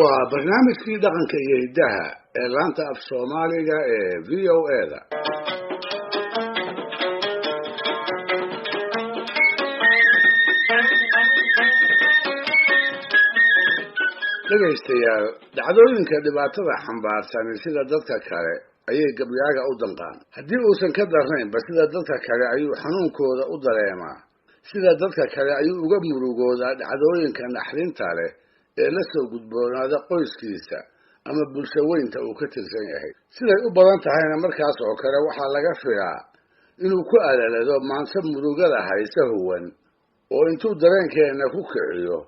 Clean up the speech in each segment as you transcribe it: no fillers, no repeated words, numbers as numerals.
Waa barnaamijkii dhaqanka iyo hiddaha ee laanta af Soomaaliga ee VOA-da. Dhegaystayaal, dhacdooyinka dhibaatada xambaarsani sida dadka kale ayay gabyaaga u danqaan. Haddii uusan ka darnaynba, sida dadka kale ayuu xanuunkooda u dareemaa, sida dadka kale ayuu uga murugoodaa dhacdooyinka naxdinta leh ee la soo gudboonaada qoyskiisa ama bulsho weynta uu ka tirsan yahay. Siday u badan tahayna markaas oo kale waxaa laga filaa inuu ku alalado maanso murugada hayse huwan oo intuu dareenkeenna ku kiciyo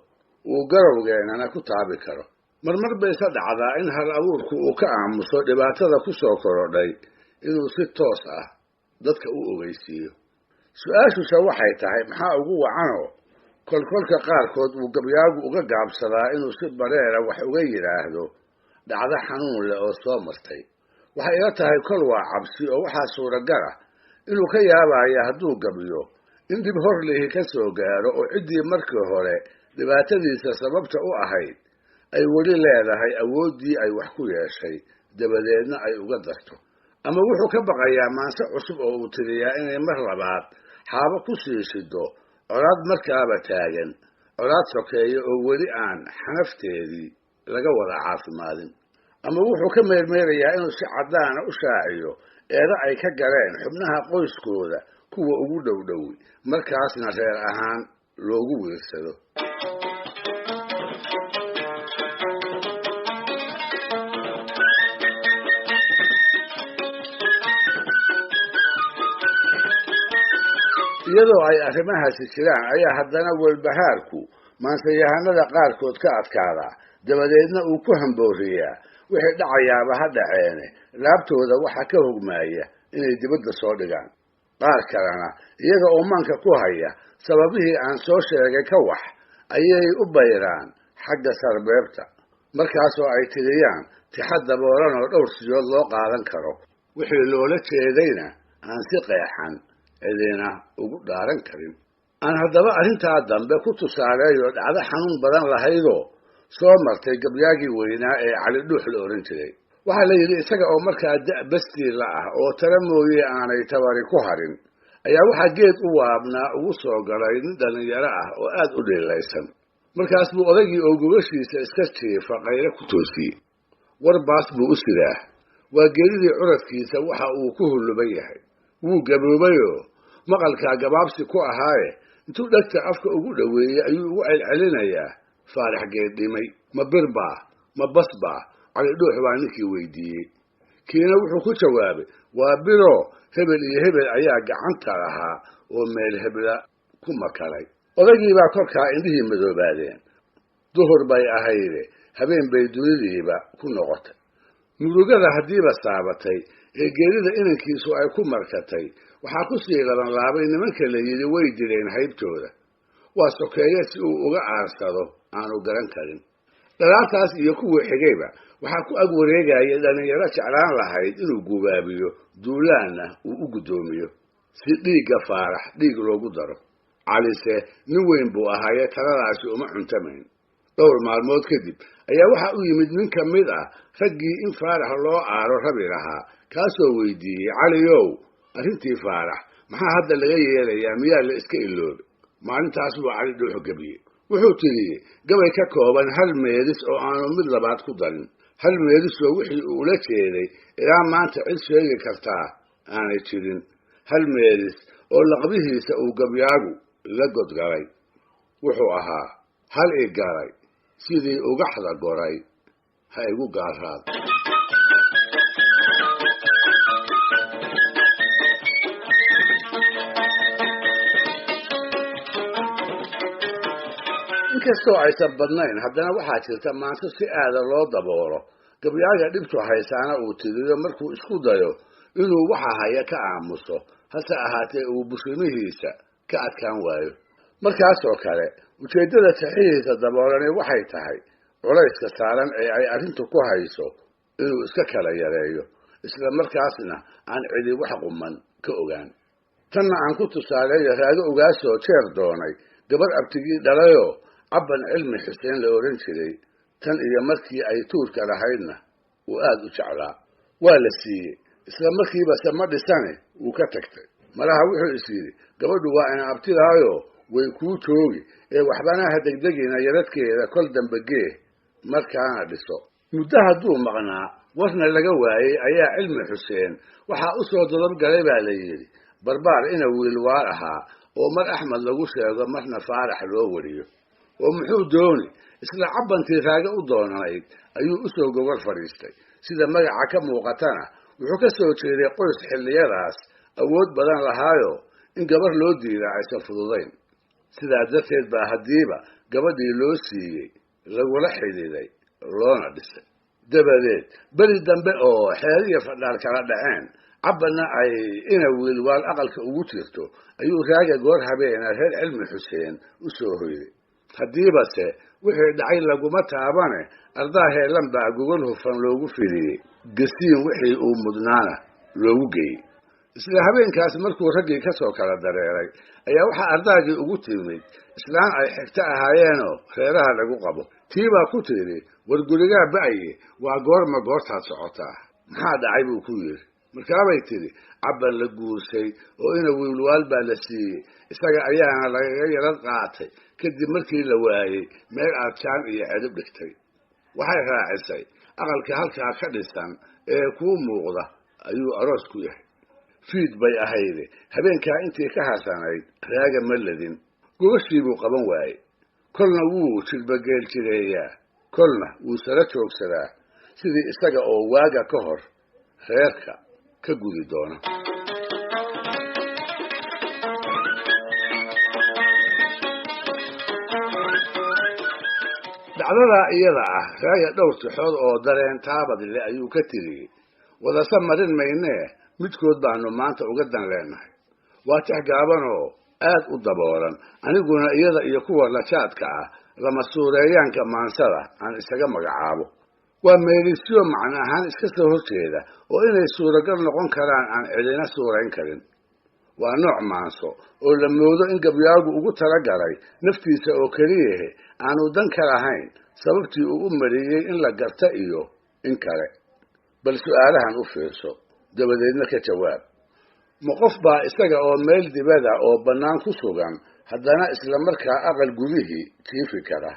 uu garowgeennana ku taabi karo. Marmar bayse dhacdaa in hal abuurku uu ka aamuso dhibaatada ku soo korodhay inuu si toos ah dadka u ogeysiiyo. Su-aashuse waxay tahay, maxaa ugu wacanoo kolkolka qaarkood uu gabyaagu uga gaabsadaa inuu si bareera wax uga yidhaahdo dhacdo xanuun leh oo soo martay? Waxay ila tahay kol waa cabsi, oo waxaa suuragal ah inuu ka yaabaya hadduu gabyo in dhib hor lihi ka soo gaaro oo ciddii markii hore dhibaatadiisa sababta u ahayd ay weli leedahay awooddii ay wax ku yeeshay, dabadeedna ay uga darto. Ama wuxuu ka baqayaa maanse cusub oo uu tiriyaa inay mar labaad xaabo ku sii shido colaad markaaba taagan, colaad sokeeya oo weli aan xanafteedii laga wada caafimaadin. Ama wuxuu ka meermeerayaa inuu si caddaana u shaaciyo eeda ay ka galeen xubnaha qoyskooda kuwa ugu dhowdhowi, markaasna reer ahaan loogu wiirsado. Iyadoo ay arrimahaasi jiraan ayaa haddana welbahaarku maansayahanada qaarkood ka adkaadaa, dabadeedna uu ku hambooriyaa wixii dhacayaaba ha dhaceene laabtooda waxa ka hogmaaya inay dibadda soo dhigaan. Qaar kalena iyaga oo maanka ku haya sababihii aan soo sheegay ka wax ayay u bayraan xagga sarbeebta, markaasoo ay tiriyaan tixa daboolan oo dhowr siyood loo qaadan karo, wixii loola jeedayna aan si qeexan cidina ugu dhaaran karin. Aan haddaba arrintaa dambe ku tusaaleeyo dhacdo xanuun badan lahaydoo soo martay gabyaagii weynaa ee Cali Dhuux la odhan jiray. Waxaa la yidhi isaga oo markaa da' bastii la ah oo tala mooye aanay tabari ku harin ayaa waxaa geed u waabnaa ugu soo galay nin dhallinyaro ah oo aad u dhiilaysan. Markaas buu odaygii oo gogashiisa iska jiifa qaylo ku toosiyey. War baas buu u sidaa, waa geeridii curadkiisa waxa uu ku hulluban yahay. Wuu gaboobayoo maqalkaa gabaabsi ku ahaaye intuu dhegta afka ugu dhoweeyey ayuu ugu celcelinayaa Faarax geeddhimay. Ma bir baa, ma bas baa? Cali Dhuux baa ninkii weydiiyey. Kiina wuxuu ku jawaabay, waa biroo hebel iyo hebel ayaa gacanta lahaa oo meel hebla ku makalay. Odaygii baa korkaa indhihii madoobaadeen. Duhur bay ahayde, habeen bay dunidiiba ku noqotay. Murugada haddiiba saabatay ee geerida inankiisu ay ku markatay waxaa ku sii labanlaabay nimanka la yidhi way dileen haybtooda. Waa sokeeye si uu uga aarsado aanu garan karin. Dhalaartaas iyo kuwii xigayba waxaa ku ag wareegaya dhallinyaro jeclaan lahayd inuu gubaabiyo, duulaanna uu u guddoomiyo si dhiigga Faarax dhiig loogu daro. Calise nin weyn buu ahaaye taladaasi uma cuntamayn. Dhowr maalmood kadib ayaa waxaa u yimid nin ka mid ah raggii in Faarax loo aaro rabi lahaa, kaasoo weydiiyey, Caliyow, arrintii Faarax maxaa hadda laga yeelayaa? Miyaa la iska iloobay? Maalintaas buu Cali Dhuux gabiyey. Wuxuu tiriyey gabay ka kooban hal meelis oo aanu mid labaad ku darin, hal meelisoo wixii uu ula jeeday ilaa maanta cid sheegi kartaa aanay jirin, hal meelis oo laqbihiisa uu gabyaagu la godgalay. Wuxuu ahaa, hal i galay sidii ugaxda goray ha igu gaaraad. Inkastoo aysan badnayn, haddana waxaa jirta maanto si aada loo daboolo gabyaaga dhibtu haysaana uu tiriyo markuu isku dayo inuu waxa haya ka aamuso, hase ahaatee uu bushimihiisa ka adkaan waayo. Markaasoo kale ujeeddada tixihiisa daboolani waxay tahay culayska saaran ee ay arrintu ku hayso inuu iska kala yareeyo, isla markaasna aan cidi wax quman ka ogaan. Tanna aan ku tusaaleeyo Raago Ugaasoo jeer doonay gabar abtigii dhalayoo Cabban Cilmi Xuseen la odhan jiray, tan iyo markii ay tuurka lahaydna uu aad u jeclaa. Waa la siiyey, isla markiibase ma dhisane wuu ka tagtay. Malaha wuxuu is yidhi gabadhu waa ina abtidaayoo way kuu joogi ee waxbana ha degdegina, yaradkeeda kol dambe gee markaana dhiso. Muddo hadduu maqnaa warna laga waayey ayaa Cilmi Xuseen waxaa u soo dodobgalay baa la yidhi barbaar ina wiilwaal ahaa oo mar Axmed lagu sheego marna Faarax loo wariyo. Oo muxuu dooni? Isla Cabbantii Raage u doonanayd ayuu u soo gogol fadhiistay. Sida magaca ka muuqatana wuxuu ka soo jeeday qoys xilliyadaas awood badan lahaayo in gabar loo diidaa aysan fududayn. Sidaa darteed baa haddiiba gabadhii loo siiyey, lagula xidhiiday, loona dhisay. Dabadeed beri dambe oo xeer iyo fadhaal kala dhaceen, Cabbanna ay ina wiilwaal aqalka ugu jirto, ayuu Raaga goor habeena reer Cilmi Xuseen u soo hoyday. Haddiibase wixii dhacay laguma taabane, ardaa heellan baa gogol hufan loogu fidiyey, gasiin wixii uu mudnaana loogu geeyey. Isla habeenkaas markuu raggii ka soo kala dareeray ayaa waxaa ardaagii ugu timid islaan ay xigto ahaayeenoo reeraha lagu qabo. Tii baa ku tidhi, war gurigaa ba'ye, waa goorma goortaad socotaa? Maxaa dhacay buu ku yidhi. Markaabay tidhi, Cabban la guursay oo ina wiilwaal baa la siiyey, isaga ayaana lagaga yarad qaatay kadib markii la waayey meel aad jaan iyo cedib dhigtay. Waxay raacisay, aqalka halkaa ka dhisan ee kuu muuqda ayuu aroos ku yahay. Fiid bay ahayde, habeenkaa intii ka harsanayd Raaga ma ladin, gogashii buu qaban waayey. Kolna wuu jilbageel jireeyaa, kolna wuu sala joogsadaa, sidii isaga oo waaga ka hor reerka ka gudi doona. Dhacdadaa iyada ah Raaga dhowr tixood oo dareen taabad le ayuu ka tiriyey. Wadase marin maynee, midkood baanu maanta uga dan leenahay. Waa tix gaabanoo aad u daboolan, aniguna iyada iyo kuwa lajaadka ah lama suureeyaanka maansada aan isaga magacaabo. Waa meelisyo macno ahaan iska soo horjeeda oo inay suuragal noqon karaan aan cidina suurayn karin. Waa nooc maanso oo la moodo in gabyaagu ugu talagalay naftiisa oo keliyahe, aanu dan ka lahayn sababtii uu u mariyey in la garta iyo in kale. Bal su'aalahan u fiirso, dabadeedna ka jawaab. Ma qof baa isaga oo meel dibada oo bannaan ku sugan haddana isla markaa aqal gudihii jiifi kara?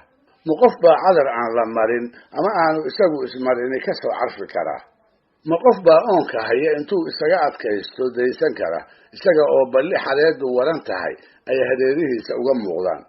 Ma qof baa cadar aan la marin ama aanu isagu ismarini ka soo carfi karaa? Ma qof baa oonka haya intuu isaga adkaysto daysan kara isaga oo balli xareeddu waran tahay ay hareerihiisa uga muuqdaan?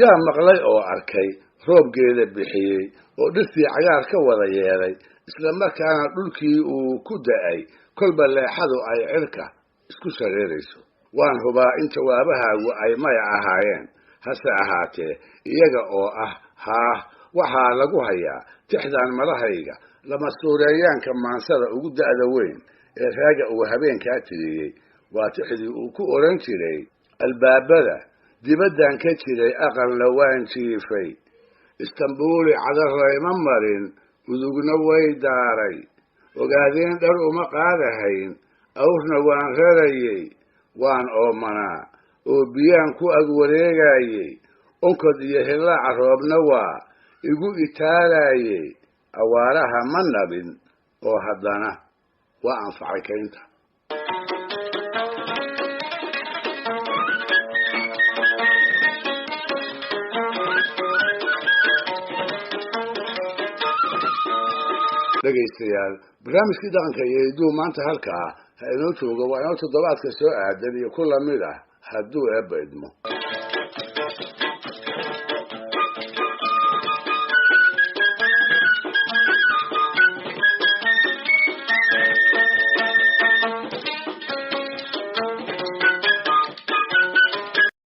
Yaa maqlay oo arkay roobgeeda bixiyey oo dhirtii cagaar ka wada yeelay, isla markaana dhulkii uu ku da'ay kolba leexadu ay cirka isku shareerayso? Waan hubaa in jawaabahaagu ay maya ahaayeen, hase ahaatee iyaga oo ah haah waxaa lagu hayaa tixdan malahayga lama suureeyaanka maansada ugu da'da weyn ee Raaga uu habeenkaa tiriyey. Waa tixdii uu ku odhan jiray, albaabada dibaddan ka jiray aqalna waan jiifay, Istanbuuli cadarayma marin, udugna way daaray, ogaadeen dhar uma qaadahayn, awrna waan rarayey, waan oomanaa oo biyaan ku ag wareegayey, onkod iyo hillaaca roobna waa igu itaalayey, awaaraha ma nabin oo haddana waa anfacay kaynta. Dhegaystayaal, barnaamijkii dhaqanka iyo hidduu maanta halkaa ha inoo joogo. Waa inoo toddobaadka soo aadan iyo ku lamid ah hadduu Eebba idmo.